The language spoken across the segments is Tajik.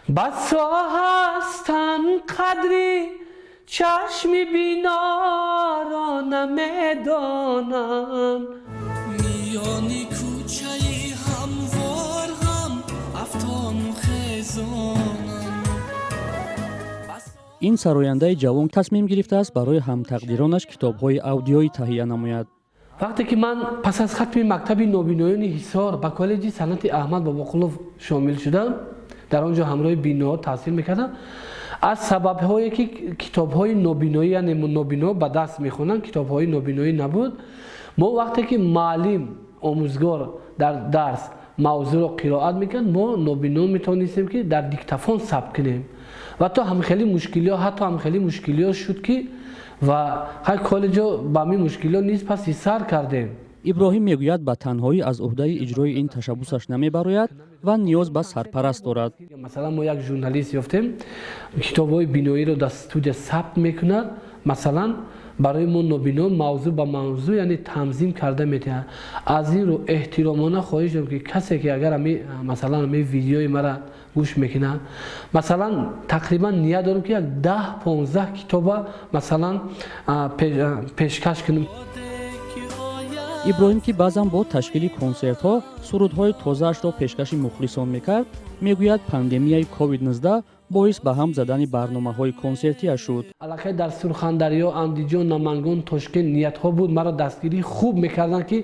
Басо ҳастам, қадри чашми биноро намедонам. Миёни кӯчаи ҳамвор ғам афтону хезонам. Ин сарояндаи ҷавон тасмим гирифтааст, барои ҳамтақдиронаш китобҳои аудиёӣ таҳия намояд. Вақте ки ман пас аз хатми мактаби нобиноёни Ҳисор ба коллеҷи санъати Аҳмад Бобоқулов шомил шудам, дар он ҷо ҳамроҳи биноҳо таҳсил мекардам. Аз сабабҳое ки китобҳои нобиноӣ, яъне нобино ба даст мехонанд, китобҳои нобиноӣ набуд. Мо вақте ки муаллим, омӯзгор дар дарс мавзӯъро қироат мекард, мо нобино метавонистем, ки дар диктофон сабт кунем. Ва то ҳамхели мушкилиҳо, ҳатто ҳамхели мушкилиҳо шуд, ки ва ҳай коллеҷо ба ҳамин мушкилиҳо низ паси сар кардем. Иброҳим мегӯяд, ба танҳоӣ аз уҳдаи иҷрои ин ташаббусаш намебарояд ва ниёз ба сарпараст дорад. Масалан, мо як журналист ёфтем, китобҳои биноиро дар студия сабт мекунад. Масалан, барои мо нобино мавзӯъ ба мавзӯъ, яъне танзим карда метиҳад. Аз ин рӯ эҳтиромона хоҳиш дорам, ки касе ки агар ами, масалан, ами видеои мара гӯш мекунад, масалан, тақрибан ният дорам, ки як 10-15 китоба, масалан, пешкаш кунем. Иброҳим, ки баъзан бо ташкили консертҳо сурудҳои тозаашро пешкаши мухлисон мекард, мегӯяд, пандемияи COVID-19 боис ба ҳам задани барномаҳои консертиаш шуд. Аллакай дар Сурхандарё, Андиҷон, Намангон, Тошкент ниятҳо буд, маро дастгирӣ хуб мекарданд, ки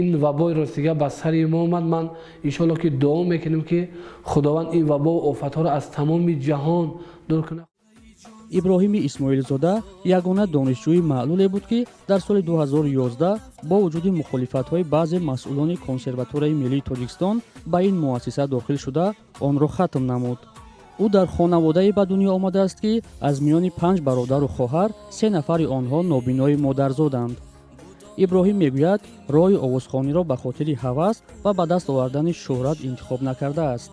ин вабои ростига ба сари мо омад. Ман иншоалло ки дуо мекунем, ки Худованд ин вабову офатҳоро аз тамоми ҷаҳон дур кунад. Иброҳими Исмоилзода ягона донишҷӯи маълуле буд, ки дар соли 2011 бо вуҷуди мухолифатҳои баъзе масъулони Консерваторияи миллии Тоҷикистон ба ин муассиса дохил шуда, онро хатм намуд. Ӯ дар хонаводае ба дунё омадааст, ки аз миёни панҷ бародару хоҳар се нафари онҳо нобинои модарзоданд. Иброҳим мегӯяд, роҳи овозхониро ба хотири ҳавас ва ба даст овардани шӯҳрат интихоб накардааст.